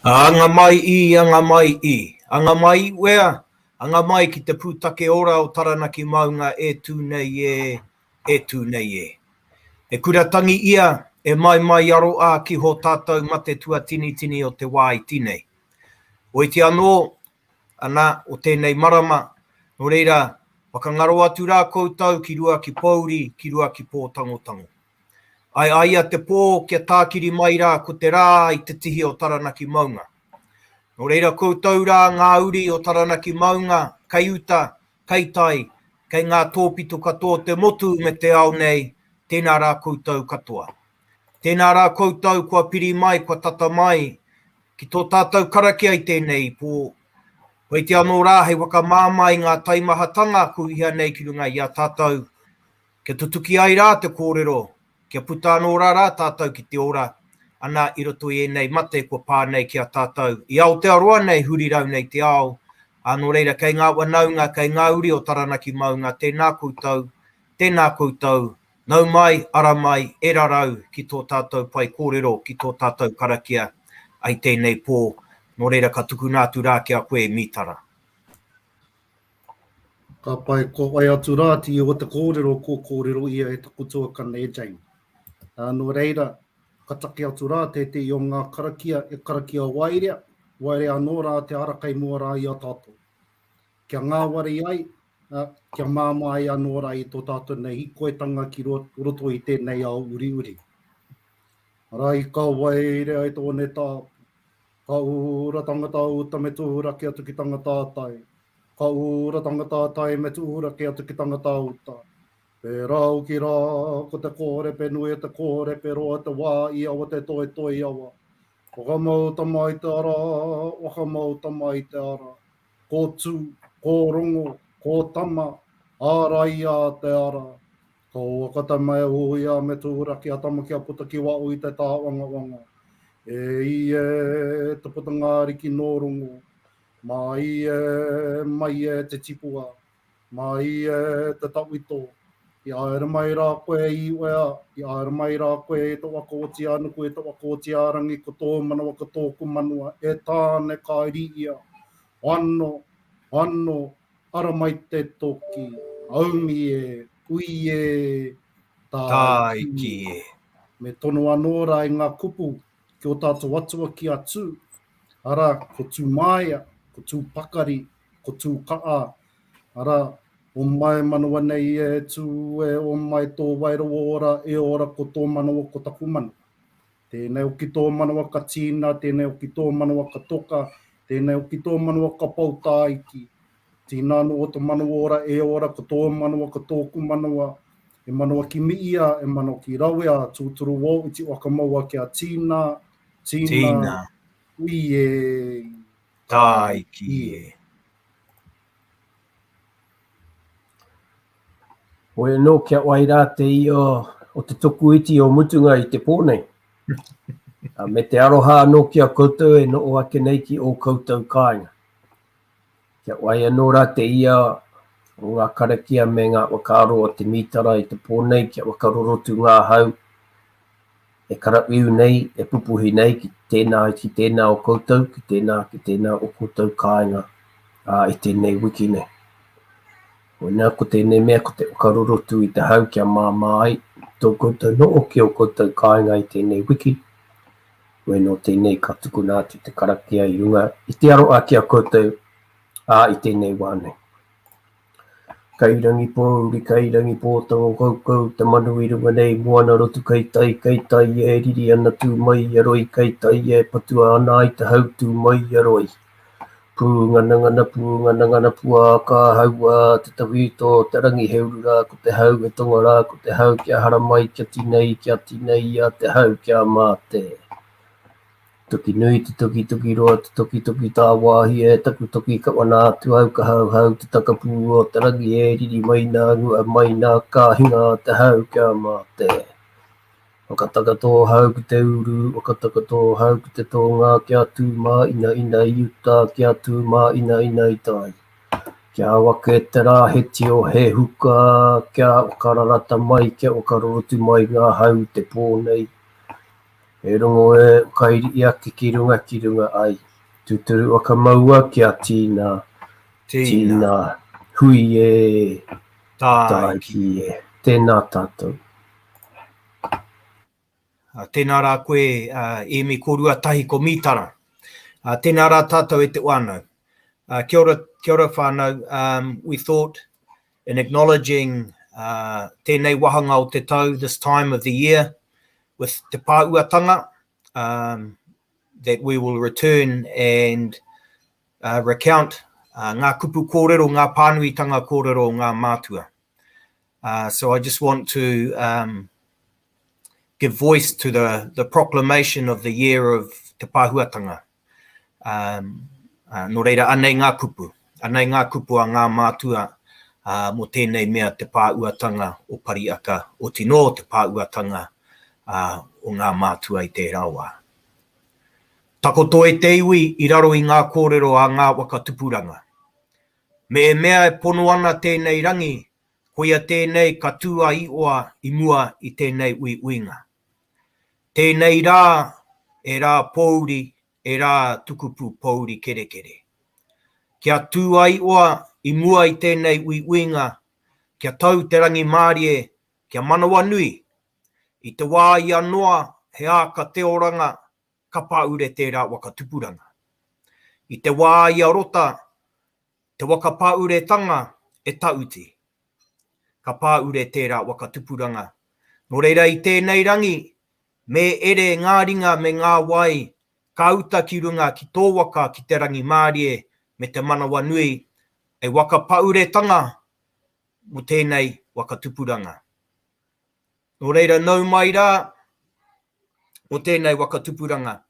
Anga mai i, anga mai i. Anga mai i wea? Anga mai ki te pūtake ora o Taranaki maunga e tū nei e, e tū nei e. He kura tangi ia e maimai aroā ki hō tātou mate tuatinitini o te wā iti nei. Oiti anō, ana, o tēnei marama, nō reira, whakangaro atu rā koutou ki Ruakipōuri, ki Ruakipōtangotango. Ai aia te pō kia tākiri mai rā ko te rā i te tihi o Taranaki maunga. Nō reira koutou rā ngā uri o Taranaki maunga, kei uta, kei tai, kei ngā tōpito katoa o te motu me te ao nei, tēnā rā koutou katoa. Tēnā rā koutou kua piri mai, kua tata mai ki tō tātou karakia i tēnei pō. Koiti anō rā hei whakamāmā i ngā taimahatanga ku iha nei ki runga i a tātou, Kia tutuki ai rā te kōrero, kia puta anō rā rā tātou ki te ora, ana i roto i ēnei mate kua pā nei ki a tātou i Aotearoa nei huri rau nei te ao, ā, nō reira kei ngā whanaunga, kei ngā uri o Taranaki maunga, tēnā koutou, tēnā koutou, nau mai, ara mai, e rarau ki tō tātou pae kōrero, ki tō tātou karakia i tēnei pō, nō reira ka tukuna atu rā ki a koe Mītara. Ka pai, ko wai atu rā te o te kōrero ko kōrero ia e taku tuakana e Jane. Ā, nō reira, ka taki atu rā tētehi o ngā karakia e karakia waerea, waerea anō rā te ara kei mua rā i a tātou. Kia ngāwari ai, ā, kia māmā ai anō rā i tō tātou nei hīkoitanga ki roto i tēnei ao uriuri. Arā i ka waerea i tōne tāpu, Ka ura tangata uta me tūraki atu ki tangata tai. Ka ura tangata tai me tūraki atu ki tangata uta. Pērā hoki rā, ko te kōrepe nui o te kōrepe roa te wā i awa te toitoi awa. Whakamau tama i te ara, whakamau tama i te ara. Ko Tū, ko Rongo, ko Tama, āraia te ara. Ka waka mai a Uia me Tūraki a Tama kia puta ki waho i te tāwangawanga. E i e, te putanga ariki nō Rongo. Mai e, mai e te tipua. Mai e te tawhito. I āera mai rā koe i Uea, i āera mai rā koe e te waka o Tianuku, e te waka o Tiarangi, ko tō manawa, ko tōku manawa, e Tāne ka iri ia. Ano, ano, Ara mai te toki, aumi e, ui e, tāiki e. Me tono anō rā i ngā kupu ki ō tātou atua ki a Tū, arā, ko Tū māia, ko Tū pakari, ko Tū ka'a, arā, o mai manawa nei e Tū e, o mai tō wairua ora e ora ko tō manawa ko taku manawa. Tēnei hoki tō manawa ka tīna, tēnei hoki tō manawa ka toka, tēnei hoki tō manawa ka pou tāiki. Tīna anō o to manawa ora e ora, ko tō manawa, ko tōku manawa, e manawa ki miia, e manawa ki rawea, tūturu wō iti whakamaua kia tīna, tīna, tīna, ui e, tāiki e. Hoi anō kia wai rā te ia o te tokuiti o mutunga i te pō nei. Me te aroha anō ki a koutou e noho ake nei ki ō koutou kāinga. Kia wai anō rā te ia o ngā karakia me ngā whakaaro o te mītara i te pō nei kia whakarorotu ngā hau e karawhiu nei, e pupuhi nei ki tēnā, ki tēnā o koutou, ki tēnā, ki tēnā o koutou kāinga ā, i tēnei wiki nei. Koinā ko tēnei mea ko te whakarorotu i te hau kia māmā ai tō koutou noho ki ō koutou kāinga i tēnei wiki. Hoi nō tēnei ka tukuna atu te karakia i runga i te aroha ki a koutou ā, i tēnei wā nei. Kairangi pōuri, kairangi pōtango koukou, te manu i runga nei, moana rotu kei tai, kei tai e riri ana tū mai i a roi, kei tai e patua ana ai te hau tū mai i a roi. Pūnganangana, pūnganangana, puākā hauā, te tawhito o te rangi he uru rā ko te hau, he tonga rā ko te hau, kia haramai, kia tinei, kia tinei i a te hau, kia mate. Toki nui te toki toki roa te toki toki tāwāhi e taku toki ka wana atu au ka hauhau te takapū o te rangi e riri mai nā ngua mai nā ka hinga te hau kia mate. Whakataka tō hau ki te uru, whakataka tō hau ki te tōnga kia tū māinaina i uta, kia tū māinaina i tai. Kia ao ake te rā he tio, he huka, kia whakararata mai, kia whakarorotu mai ngā hau i te pō nei. E rongo e whakairi ake ki runga ki runga ai. Tūturu whakamaua kia tīna, tīna, hui e, tāiki e. Tēnā tātou. Tēnā rā koe, Emi, kōrua tahi ko Mītara. Tēnā rā tātou e te whānau. Kia ora, kia ora whānau. We thought in acknowledging tēnei wahanga o te tau, this time of the year, with te pāuatanga, um, that we will return and uh, recount uh, ngā kupu kōrero, ngā pānuitanga kōrero o ngā mātua. Uh, so I just want to um, give voice to the, the proclamation of the year of Te Pāhuatanga. Um, uh, nō reira, anei ngā kupu. Anei ngā kupu a ngā mātua uh, mō tēnei mea te pāuatanga o Pariaka, otinō te pāuatanga uh, o ngā mātua i tērā wā. Takoto e te iwi i raro i ngā kōrero a ngā waka tupuranga. Me e mea e pono ana tēnei rangi, koia tēnei ka tū a Ioa i mua i tēnei uiuinga. Tēnei rā, e rā pōuri, e rā tukupū pōuri kerekere. Kia tū a Ioa i mua i tēnei uiuinga, kia tau te rangimārie, kia manawanui, i te wā i a Noa he āka te oranga, ka pāure tērā waka tupuranga. I te wā i a Rota, te waka pāuretanga e tauti. Ka pāure tērā waka tupuranga. Nō reira i tēnei rangi, me ere ngā ringa me ngā wai ka uta ki runga ki tō waka ki te rangimārie me te manawanui hei waka pāuretanga mō tēnei waka tupuranga. Nō reira nau mai rā mō tēnei waka tupuranga,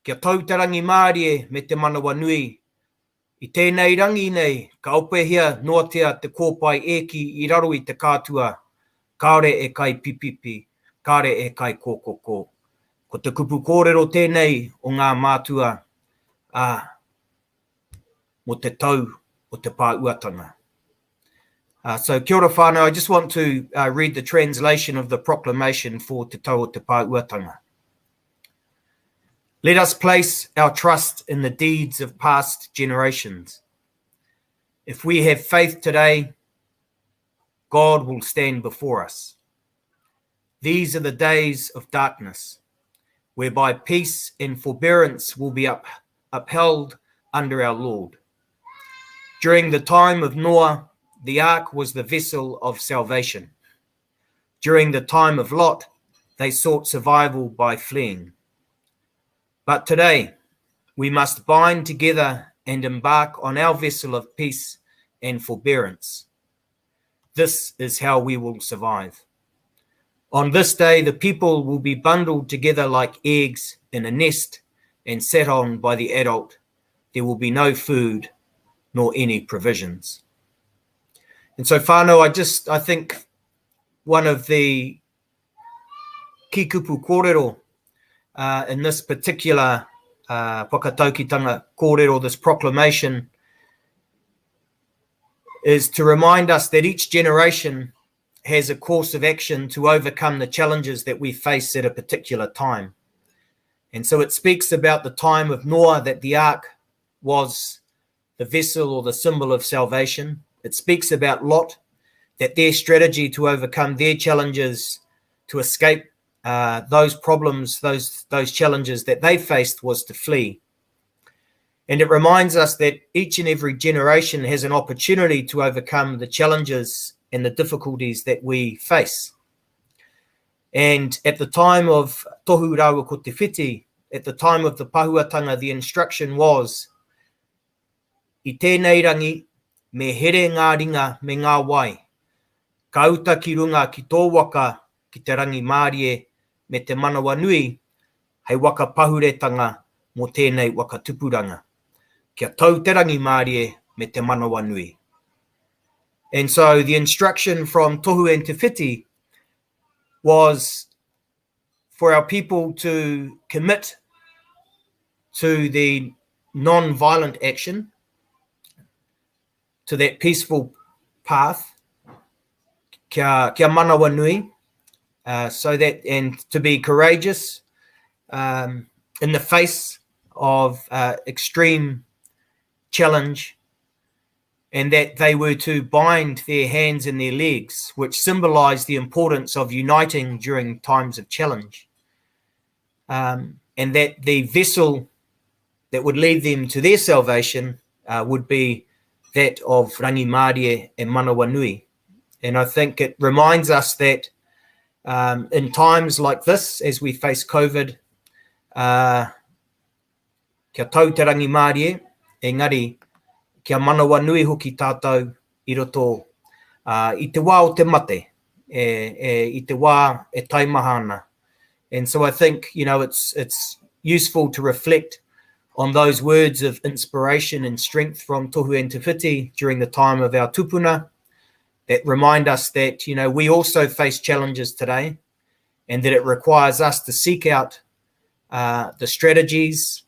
kia tau te rangimārie me te manawanui I tēnei rangi nei, ka opehia noatia te kōpae ēki i raro i te kātua, kāore e kai pipipi, kāore e kai kōkoko. Ko te kupu kōrero tēnei o ngā mātua, ā, mō te tau o te pāuatanga. Uh, so kia ora whānau, I just want to uh, read the translation of the proclamation for Te Tau o Te Pāuatanga. Let us place our trust in the deeds of past generations. If we have faith today, God will stand before us. These are the days of darkness, whereby peace and forbearance will be up, upheld under our Lord. During the time of Noah, the ark was the vessel of salvation. During the time of Lot, they sought survival by fleeing. But today, we must bind together and embark on our vessel of peace and forbearance. This is how we will survive. On this day, the people will be bundled together like eggs in a nest and sat on by the adult. There will be no food nor any provisions. And so, whānau, I just, I think one of the key kupu kōrero uh, in this particular uh, whakataukitanga kōrero, this proclamation, is to remind us that each generation has a course of action to overcome the challenges that we face at a particular time. And so it speaks about the time of Noah that the ark was the vessel or the symbol of salvation. It speaks about Lot, that their strategy to overcome their challenges, to escape uh, those problems, those, those challenges that they faced was to flee. And it reminds us that each and every generation has an opportunity to overcome the challenges and the difficulties that we face. And at the time of Tohu Rāua ko Te Whiti, at the time of the pahuatanga, the instruction was, I tēnei rangi, me here ngā ringa me ngā wai. Ka uta ki runga ki tō waka ki te rangimārie me te manawanui hei waka pahuretanga mō tēnei waka tupuranga. Kia tau te rangimārie me te manawanui. And so the instruction from Tohu and Te Whiti was for our people to commit to the non-violent action, to that peaceful path, kia, kia manawanui, uh, so that, and to be courageous. um, in the face of uh, extreme challenge and that they were to bind their hands and their legs, which symbolized the importance of uniting during times of challenge. Um, and that the vessel that would lead them to their salvation uh, would be that of Rangimarie and Manawanui. And I think it reminds us that um, in times like this, as we face COVID, uh, kia tau te rangimārie, engari kia manawanui hoki tātou i roto uh, i te wā o te mate, e, e, i te wā e taimaha ana. And so I think, you know, it's, it's useful to reflect on those words of inspiration and strength from Tohu and Te Whiti during the time of our tupuna that remind us that, you know, we also face challenges today and that it requires us to seek out uh, the strategies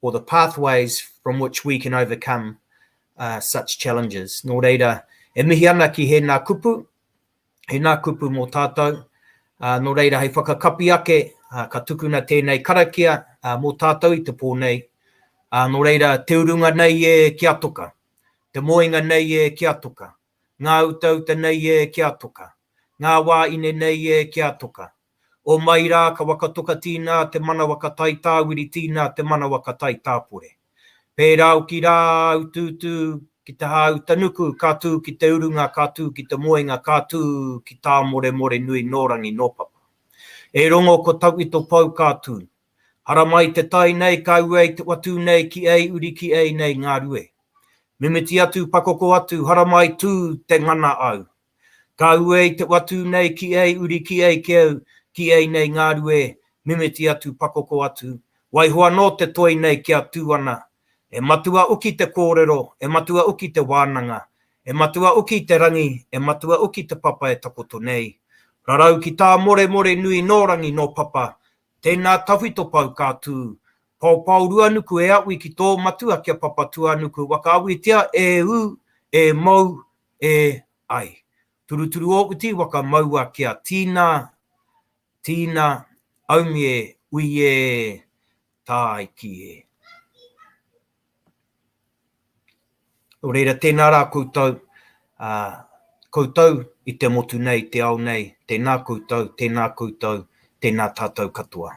or the pathways from which we can overcome uh, such challenges. Nō reira, e mihi ana ki hēnā kupu, hēnā kupu mō tātou. Uh, nō reira, hei whakakapi ake, uh, ka tukuna tēnei karakia uh, mō tātou i te pō nei. Uh, nō reira, te urunga nei e kia toka, te moenga nei e kia toka, ngā utauta nei e kia toka, ngā wā ine nei e kia toka. O mai rā ka waka toka tīnā te manawa ka tai tāwiri tīnā te manawa ka tai tāpore. Pērā oki rā utuutu ki te hāuta nuku ka tū ki te urunga ka tū ki te moenga ka tū ki tāmoremore nui nō rangi nō papa. E rongo ko tauito pou ka tū. Haramai te tai nei ka uei te watū nei ki ei uri ki ei nei ngā rue. Mimiti atu pakoko atu haramai tū te ngana au. Ka uei te watū nei ki ei uri ki ei keu, ki ei nei ngā rue, mimiti atu pakoko atu, waiho anō te toi nei kia tū ana. E matua uki te kōrero, e matua uki te wānanga, e matua uki te rangi, e matua uki te papa e takoto nei. Rarau ki tāmoremore nui nō rangi nō papa, tēnā tawhito pau ka tū, paopao ruanuku e awi ki tō matua kia Papatūānuku whakaawitia e ū, e mou, e ai. Turuturu ō uti waka maua kia tīna, tīna, aumie, ui e, tāiki e. Nō reira, tēnā rā koutou, ā, koutou i te motu nei, te ao nei, tēnā koutou, tēnā koutou, tēnā tātou katoa.